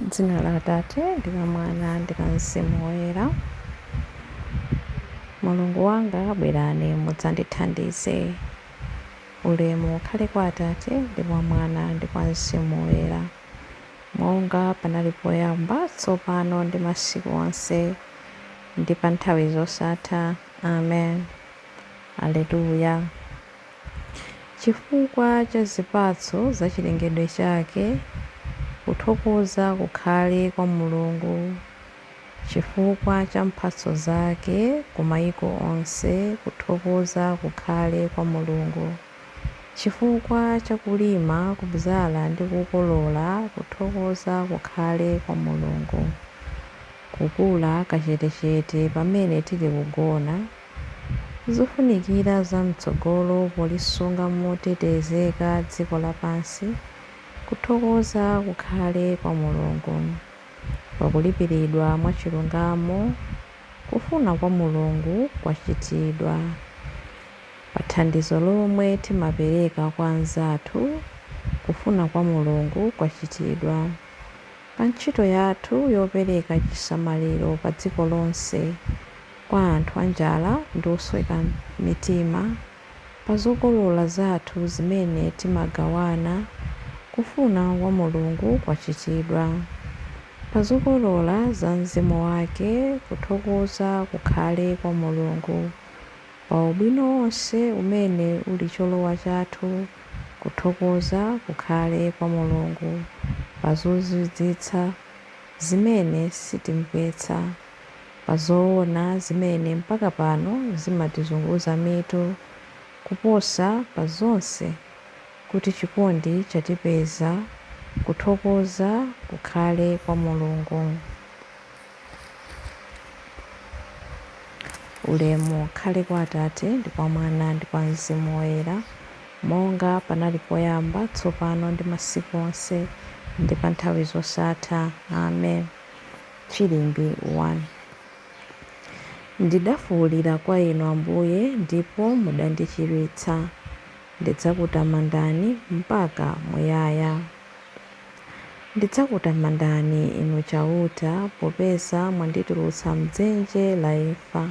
M'dzina la Atate, ndi la Mwana, ndi la Mzimu Woyera. Mulungu wanga, bwerani mudzandithandize. Ulemu ukhale kwa Atate, ndi kwa Mwana, ndi kwa Mzimu Woyera, monga panali poyamba, tsopano ndi masiku onse, ndi pa nthawi zosatha. Amen. Aleluya. Chifukwa cha zipatso za chilengedwe chake, kuthokoza kukhale kwa Mulungu. Chifukwa cha mphatso zake ku maiko onse, kuthokoza kukhale kwa Mulungu. Chifukwa cha kulima, kubzala ndi kukolola, kuthokoza kukhale kwa Mulungu. Kukula kachetechete pamene tili kugona, zofunikira za mtsogolo polisunga motetezeka dziko lapansi, kuthokoza kukhale kwa Mulungu. Pakulipiridwa mwachilungamo, kufuna kwa Mulungu kwachitidwa. Pa thandizo lomwe timapereka kwa anzathu, kufuna kwa Mulungu kwachitidwa. Pa ntchito yathu yopereka chisamaliro pa dziko lonse kwa anthu anjala ndi osweka mitima, pa zokolola zathu zimene timagawana, kufuna kwa Mulungu kwachitidwa. Pa zokolola za Mzimu wake, kuthokoza kukhale kwa Mulungu. Pa ubwino wonse umene uli cholowa chathu, kuthokoza kukhale kwa Mulungu. Pa zozizwitsa zimene sitimvetsa, pa zoona zimene mpaka pano zimatizunguza mitu, kuposa pa zonse kuti chikondi chatipeza, kuthokoza kukhale kwa Mulungu. Ulemu ukhale kwa Atate, ndi kwa Mwana, ndi kwa Mzimu Woyera, monga panali poyamba, tsopano ndi masiku onse, ndi pa nthawi zosatha. Amen. Chilimbi 1. Ndidafuwulira kwa Inu Ambuye, ndipo mudandichiritsa. Ndidzakutamandani mpaka muyaya. Ndidzakutamandani, Inu Chauta, popeza mwanditulutsa m'dzenje la imfa.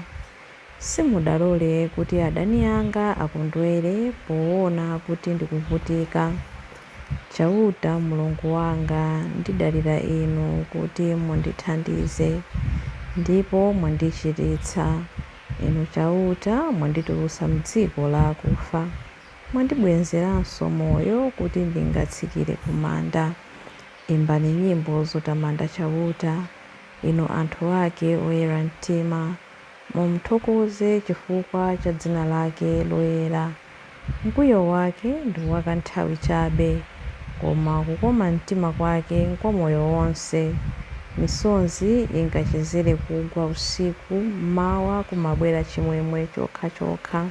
Simudalole kuti adani anga akondwere poona kuti ndikuvutika. Chauta Mulungu wanga, ndidalira Inu kuti mundithandize, ndipo mwandichiritsa. Inu Chauta, mwanditulutsa m'dziko la akufa. Mwandibwezeranso moyo kuti ndingatsikire ku manda. Imbani nyimbo zotamanda Chauta, inu anthu ake oyera mtima. Mumthokoze chifukwa cha dzina lake loyera. Mkwiyo wake ndi wakanthawi chabe, koma kukoma mtima kwake nkwa moyo wonse. Misozi ingachezere kugwa usiku, m'mawa kumabwera chimwemwe chokhachokha.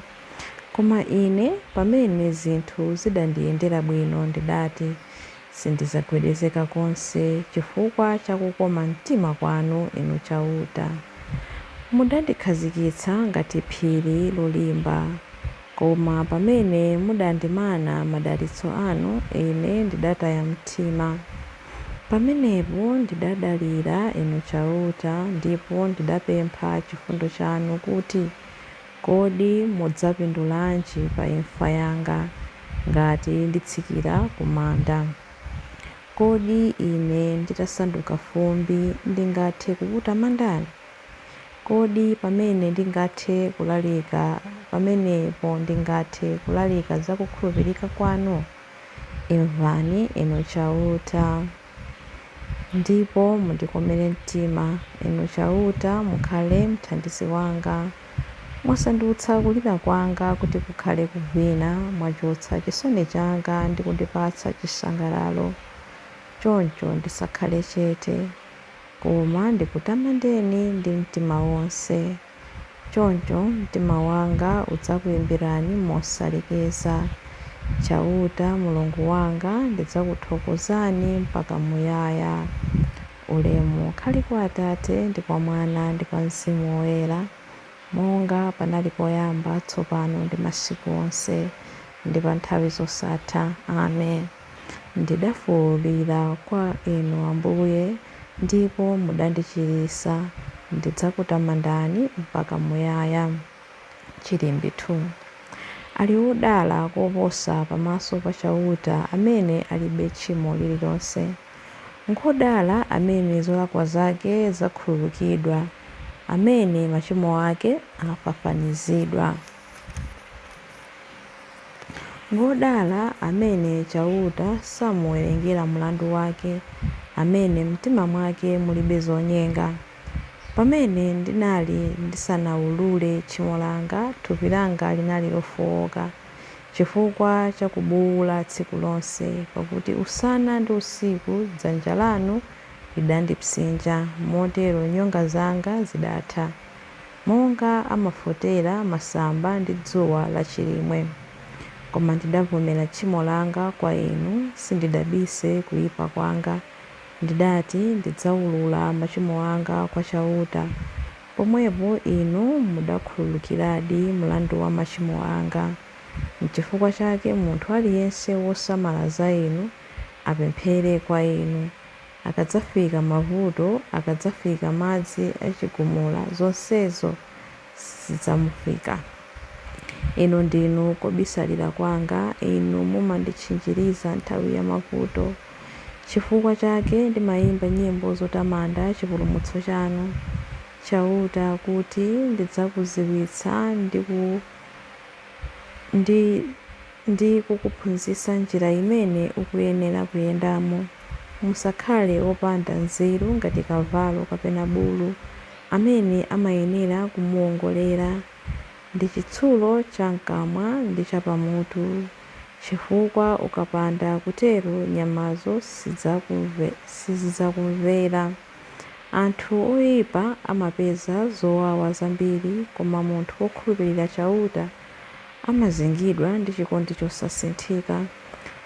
Koma ine, pamene zinthu zidandiyendera bwino, ndidati, Sindidzagwedezeka konse chifukwa cha kukoma mtima kwanu, Inu Chauta. Mudandikhazikitsa ngati phiri lolimba. Koma pamene mudandimana madalitso anu, ine ndidataya mtima. Pamenepo ndidadalira Inu Chauta, ndipo ndidapempha chifundo chanu kuti, Kodi mudzapindulanji pa imfa yanga, ngati nditsikira ku manda? Kodi ine nditasanduka fumbi ndingathe kukutamandani? Kodi pamene ndingathe kulalika pamenepo ndingathe kulalika za kukhulupirika kwanu? Imvani, Inu Chauta, ndipo mundikomere mtima. Inu Chauta, mukhale mthandizi wanga. Mwasandutsa kulira kwanga kuti kukhale kuvina, mwachotsa chisoni changa ndi kundipatsa chisangalalo. Choncho ndisakhale chete, koma ndikutamandeni ndi mtima wonse. Choncho mtima wanga udzakuimbirani mosalekeza. Chauta, Mulungu wanga, ndidzakuthokozani mpaka muyaya. Ulemu ukhale kwa Atate, ndi kwa Mwana, ndi kwa Mzimu Woyera, monga panali poyamba, tsopano, ndi masiku onse, ndi pa nthawi zosatha. Amen. Ndidafuwulira kwa Inu Ambuye, ndipo mudandichiritsa. Ndidzakutamandani mpaka muyaya. Chilimbi 2. Ali wodala koposa pamaso pa Chauta amene alibe tchimo lililonse. Ngodala amene zolakwa zake zakhululukidwa, amene machimo ake afafanizidwa. Ngodala amene Chauta samuwerengera mlandu wake, amene m'mtima mwake mulibe zonyenga. Pamene ndinali ndisanawulule tchimo langa, thupi langa linali lofowoka chifukwa cha kubuwula tsiku lonse, pakuti usana ndi usiku dzanja lanu lidandipsinja, motero nyonga zanga zidatha, monga amafotera masamba ndi dzuwa lachilimwe. Koma ndidavomera tchimo langa kwa inu, sindidabise kuyipa kwanga. Ndidati, ndidzawulula machimo anga kwa Chauta. Pomwepo inu mudakhululukiradi mlandu wa machimo anga. N'chifukwa chake munthu aliyense wosamala za inu apemphere kwa inu. Akadzafika mavuto, akadzafika madzi achigumula, zonsezo zidzamufika. Inu ndinu kobisalira kwanga, inu mumanditchinjiriza nthawi ya mavuto. Chifukwa chake ndimayimba nyimbo zotamanda chipulumutso chanu. Chauta kuti ndidzakudziwitsa ndi kukuphunzitsa njira imene ukuyenera kuyendamo. Musakhale wopanda nzeru ngati kavalo kapena bulu, amene amayenera kumuwongolera ndi chitsulo cham'kamwa ndi chapamutu, chifukwa ukapanda kutero nyamazo sizidzakumvera. Anthu oyipa amapeza zowawa zambiri, koma munthu wokhulupirira Chauta amazingidwa ndi chikondi chosasinthika.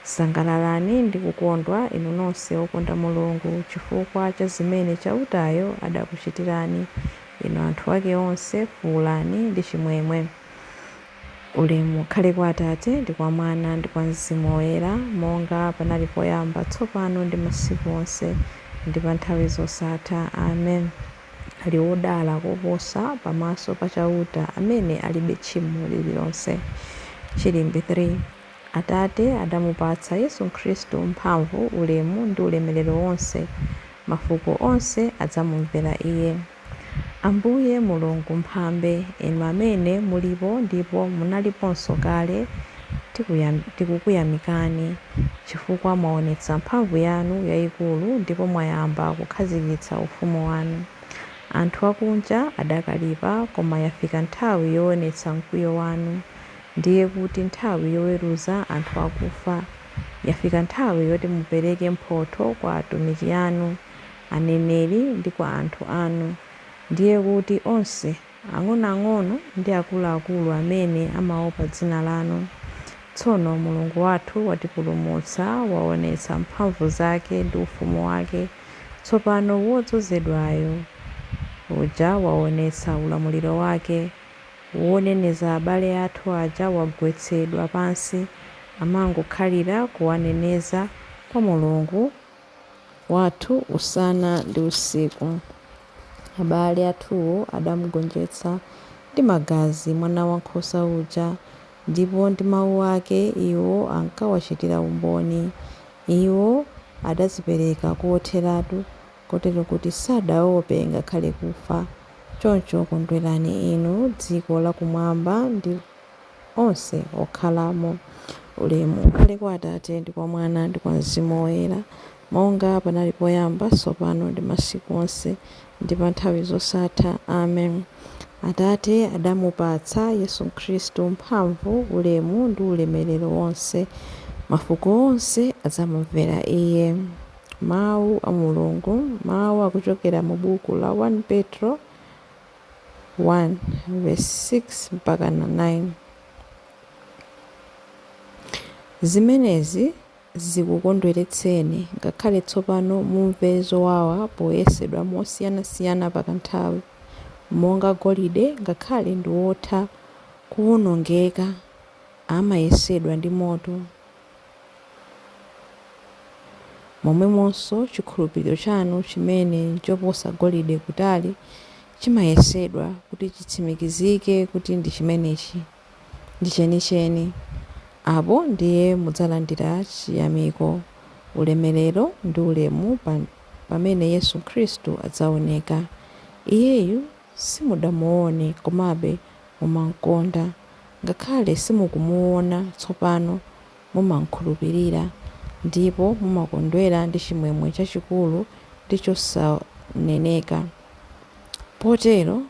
Sangalalani ndi kukondwa, inu nonse okonda Mulungu, chifukwa cha zimene Chautayo adakuchitirani. Inu anthu ake onse, fuwulani ndi chimwemwe. Ulemu ukhale kwa Atate ndi kwa Mwana ndi kwa Mzimu Woyera, monga panali poyamba, tsopano ndi masiku onse, ndi pa nthawi zosatha. Amen. Ali wodala koposa pamaso pa Chauta amene alibe tchimo lililonse. Chilimbi 3. Atate adamupatsa Yesu Khristu mphamvu, ulemu ndi ulemerero wonse. Mafuko onse adzamumvera Iye. Ambuye Mulungu Mphambe, inu amene mulipo ndipo munaliponso kale, tikukuyamikani, chifukwa mwaonetsa mphamvu yanu yayikulu ndipo mwayamba kukhazikitsa ufumu wanu. Anthu akunja adakalipa, koma yafika nthawi yoonetsa mkwiyo wanu, ndiye kuti nthawi yoweruza anthu akufa. Yafika nthawi yoti mupereke mphotho kwa atumiki anu, aneneri ndi kwa anthu anu, ndiye kuti onse, ang'onoang'ono ndi akuluakulu amene amaopa dzina lanu. Tsono Mulungu wathu watipulumutsa, waonetsa mphamvu zake ndi ufumu wake. Tsopano wodzozedwayo uja waonetsa ulamuliro wake. Woneneza abale athu aja wagwetsedwa pansi, amangokhalira kuwaneneza kwa Mulungu wathu usana ndi usiku. Abale athuwo adamugonjetsa ndi magazi mwana wankhosa uja, ndipo ndi mawu ake iwo ankawachitira umboni. Iwo adadzipereka kotheratu, kotero kuti sadaope ngakhale kufa. Choncho kondwerani inu dziko lakumwamba ndi onse okhalamo. Ulemu ukhale kwa Atate ndi kwa Mwana ndi kwa Mzimu Woyera, monga panali poyamba, tsopano ndi masiku onse, ndi pa nthawi zosatha. Amen. Atate adamupatsa Yesu Khristu mphamvu, ulemu ndi ulemerero wonse. Mafuko onse adzamumvera Iye. Mawu a Mulungu. Mawu akuchokera mu buku la 1 Petro 1 verse 6 mpaka 9. Zimenezi zikukondweretseni, ngakhale tsopano mumve zowawa poyesedwa mosiyanasiyana pakanthawi, monga golide ngakhale ndi wotha kuwonongeka, amayesedwa ndi moto. Momwemonso chikhulupiriro chanu chimene nchoposa golide kutali chimayesedwa kuti chitsimikizike kuti ndi chimenechi ndi chenicheni. Apo ndiye mudzalandira chiyamiko, ulemerero ndi ulemu pamene Yesu Khristu adzaoneka. Iyeyu simudamuone komabe mumamukonda. Ngakhale simukumuona tsopano mumamukhulupirira, ndipo mumakondwera ndi chimwemwe chachikulu ndi chosaneneka. Potero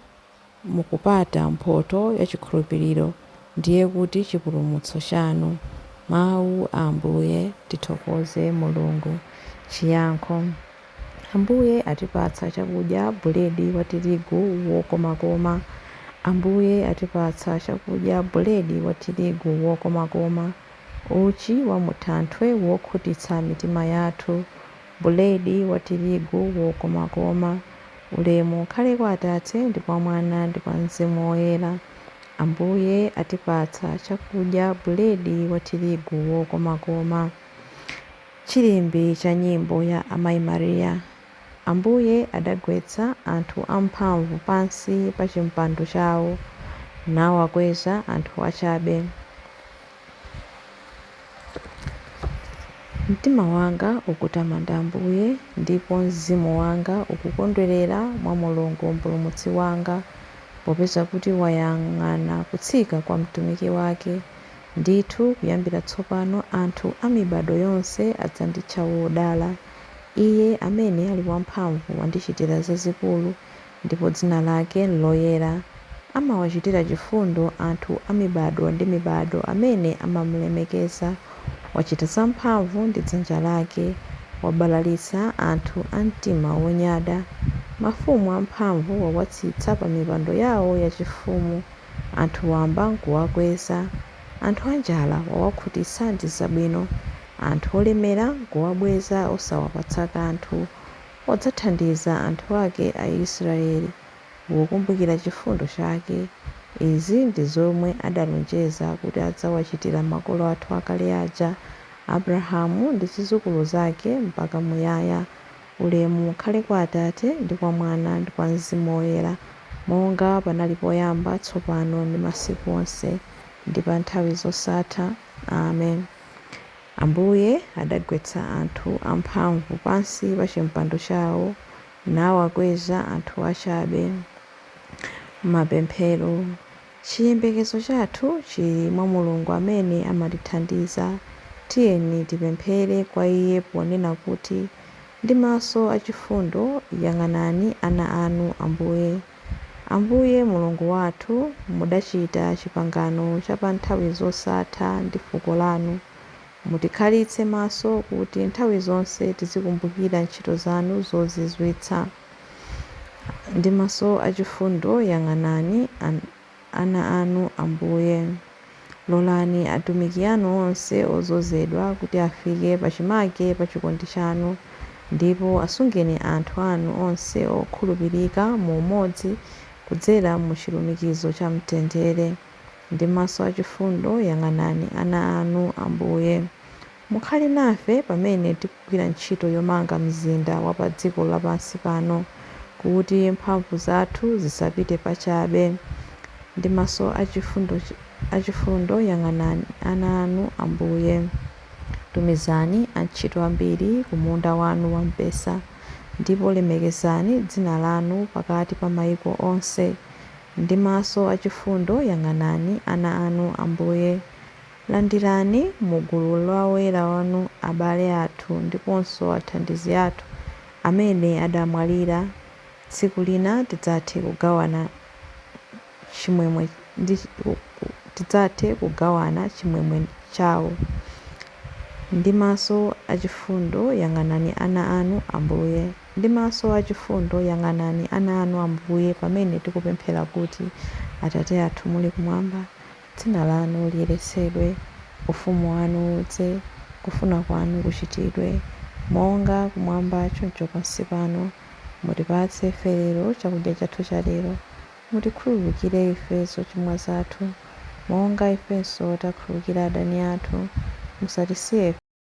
mukupata mphotho ya chikhulupiriro, ndiye kuti chipulumutso chanu. Mawu a Ambuye. Tithokoze Mulungu. Chiyankho. Ambuye atipatsa chakudya, buledi wa tirigu wokomakoma. Ambuye atipatsa chakudya, buledi wa tirigu wokomakoma, uchi wa muthanthwe wokhutitsa mitima yathu, buledi wa tirigu wokomakoma. Ulemu ukhale kwa Atate ndi kwa Mwana ndi kwa Mzimu Woyera. Ambuye atipatsa chakudya, buledi wa tirigu wokomakoma. Chilimbi cha nyimbo ya Amayi Mariya. Ambuye adagwetsa anthu amphamvu pansi pa chimpando chawo, nawakweza anthu achabe. Mtima wanga ukutamanda Ambuye, ndipo mzimu wanga ukukondwerera mwa Mulungu Mpulumutsi wanga, popeza kuti wayang'ana kutsika kwa mtumiki wake. Ndithu kuyambira tsopano anthu a mibado yonse adzanditcha wodala. Iye amene ali wamphamvu wandichitira zazikulu, ndipo dzina lake nloyera. Amawachitira chifundo anthu a mibado ndi mibado amene amamulemekeza. Wachita zamphamvu ndi dzanja lake, wabalalitsa anthu a mtima wonyada. Mafumu amphamvu wawatsitsa pa mipando yawo yachifumu, anthu wamba nkuwakweza. Anthu anjala wawakhutitsa ndi zabwino, anthu olemera nkuwabweza osawapatsa kanthu. Wadzathandiza anthu ake Aisraeli, wokumbukira chifundo chake. Izi ndi zomwe adalonjeza kuti adzawachitira makolo athu akale aja, Abrahamu ndi zidzukulu zake mpaka muyaya. Ulemu ukhale kwa Atate ndi kwa Mwana ndi kwa Mzimu Woyera, monga panali poyamba, tsopano ndi masiku onse, ndi pa nthawi zosatha. Amen. Ambuye adagwetsa anthu amphamvu pansi pa chimpando chawo, nawakweza anthu achabe. Mapemphero. Chiyembekezo chathu chili mwa Mulungu amene amatithandiza. Tiyeni tipemphere kwa Iye ponena kuti, ndi maso achifundo yang'anani ana anu Ambuye. Ambuye Mulungu wathu, mudachita chipangano cha pa nthawi zosatha ndi fuko lanu. Mutikhalitse maso kuti nthawi zonse tizikumbukira ntchito zanu zozizwitsa. Ndi maso achifundo yang'anani ana anu Ambuye. Lolani atumiki anu onse odzozedwa kuti afike pachimake pa chikondi chanu, ndipo asungeni anthu anu onse okhulupirika mu umodzi kudzera mu chilumikizo cha mtendere. Ndi maso achifundo yang'anani ana anu Ambuye. Mukhale nafe pamene tikugwira ntchito yomanga mzinda wa pa dziko lapansi pano, kuti mphamvu zathu zisapite pachabe. Ndi maso achifundo yang'anani ana anu Ambuye. Tumizani antchito ambiri ku munda wanu wamphesa, ndipo lemekezani dzina lanu pakati pa mayiko onse. Ndi maso achifundo yang'anani ana anu Ambuye. Landirani mu gulu la oyera wanu abale athu ndiponso athandizi athu amene adamwalira. Tsiku lina tidzathe kugawana chimwemwe chawo. Ndi maso achifundo yang'anani ana anu Ambuye. Ndi maso achifundo yang'anani ana anu Ambuye, pamene tikupemphera kuti, Atate athu muli kumwamba, dzina lanu liyeretsedwe, ufumu wanu udze, kufuna kwanu kuchitidwe, monga kumwamba choncho pansi pano. Mutipatse ife lero chakudya chathu cha lero. Mutikhululukire ife zochimwa zathu, monga ifenso takhululukira adani athu. Musatisiye